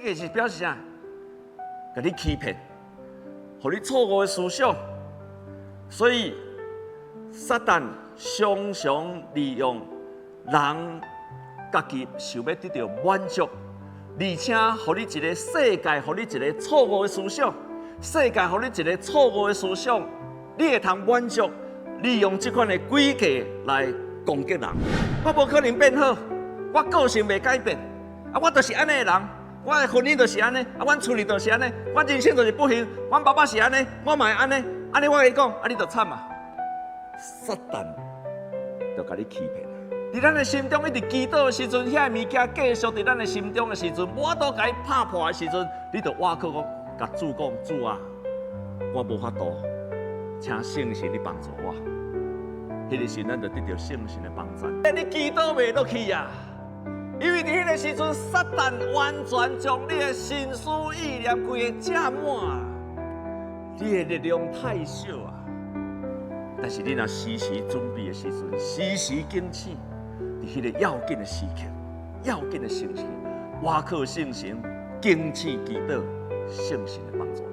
個是表示啥？共你欺騙，予你錯誤的思想。所以撒旦常常利用人家己想欲得著滿足，而且予你一個世界，予你一個錯誤的思想，世界予你一個錯誤的思想，你會通滿足，利用這款的詭計來攻擊人。我無可能變好，我個性袂改變，啊，我就是按呢的人，我的婚姻就是按呢，啊，阮厝裡就是按呢，我人生就是不幸，阮爸爸是按呢，我嘛會按呢，按呢我共你講，啊，你就慘啊！撒旦就共你欺騙。佇咱的心中一直祈禱的時陣，遐个物件繼續佇咱的心中的時陣，無法度共伊拍破的時陣，你就倚靠講，共主講，主啊，我無法度，請聖神你幫助我。彼個時咱就得著聖神的幫助。你祈禱袂落去啊！因為佇彼個時陣，撒旦完全將你的心思意念規个佔滿，你的力量太少啊！但是你若時時準備的時陣，時時警醒，佇彼個要緊的時刻，要緊的時刻，倚靠聖神，警醒祈禱，聖神的幫助。